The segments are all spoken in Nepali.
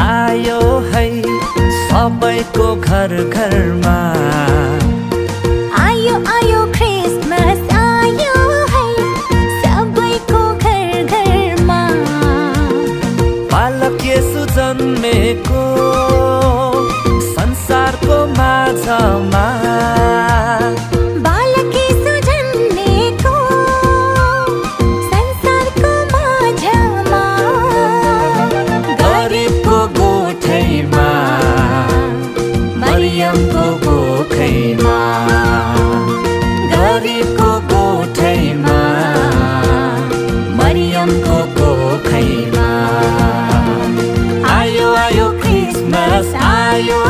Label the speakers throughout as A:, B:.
A: आयो है सबैको घर घरमा।
B: आयो आयो क्रिसमस आयो है सबैको घर घरमा।
A: बालक येशू जन्मेको संसारको माझमा। मरियमको गोठैमा गरिबको गोठैमा मरियमको गोठैमा। आयो आयो क्रिसमस आयो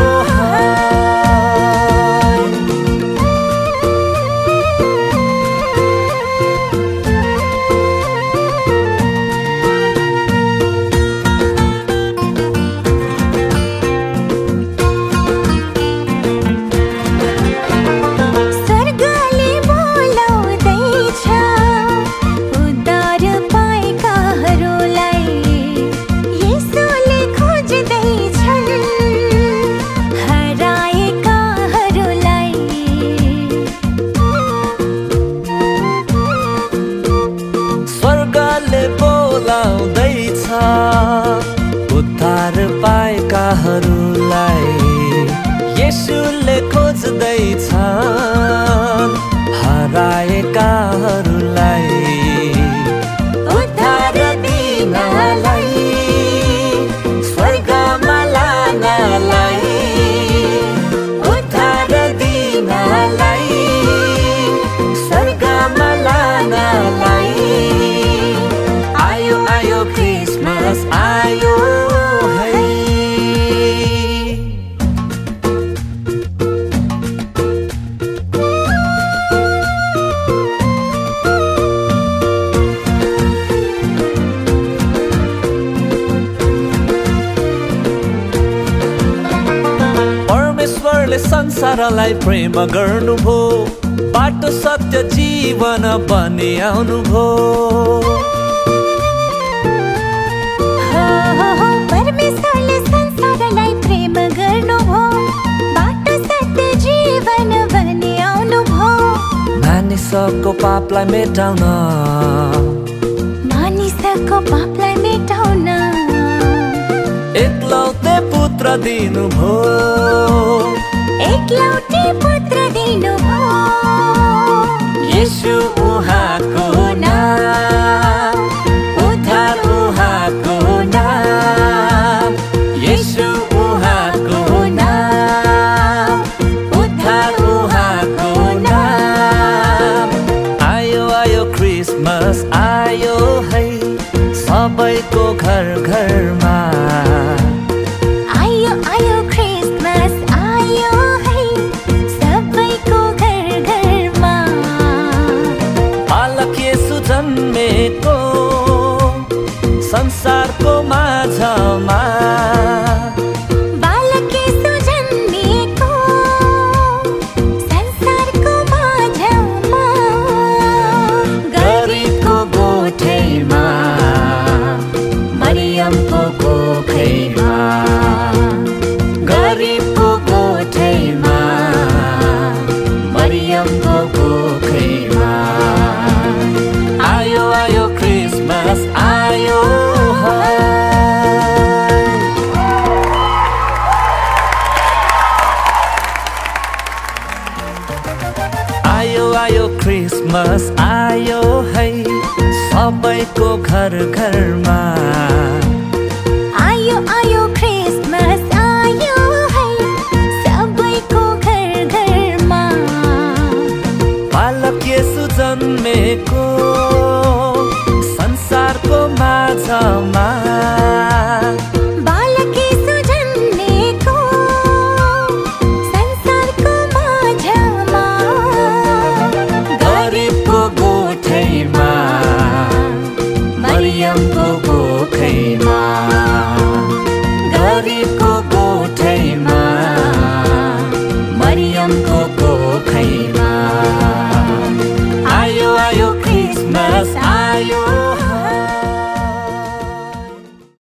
A: बोलाउँदैछ उद्धार पाएकाहरूलाई। येशूले खोज्दैछ हराएकाहरूलाई। उद्धार दिनलाई स्वर्गमा लानलाई। उद्धार दिनलाई स्वर्गमा लानलाई। आयो आयो क्रिसमस आयो है। परमेश्वरले संसारलाई प्रेम गर्नुभयो। बाटो सत्य जीवन बनि आउनुभयो।
B: परमेश्वरले संसारलाई प्रेम गर्नुभयो। बाटो सत्य जीवन बनि आउनुभयो।
A: मानिसको पापलाई मेटाउन
B: मानिसको पापलाई मेटाउन
A: एकलौटे पुत्र दिनुभयो।
B: एकलौटे पुत्र दिनुभयो।
A: येशू उहाँको नाम उद्धार उहाँको नाम। येशू उहाँको नाम उद्धार उहाँको नाम। आयो आयो क्रिसमस आयो है सबैको घर घरमा।
B: आयो आयो क्रिसमस आयो है सबैको घर घरमा।
A: बालक येशू जन्मेको संसारको माझमा।
B: बालक येशू जन्मेको संसारको माझमा।
A: गरिबको गोठैमा मरियमको गोठैमा। गरिबको गोठैमा मरियमको गोठैमा। आयो आयो क्रिसमस आयो है। आयो आयो क्रिसमस आयो है सबैको घर घरमा।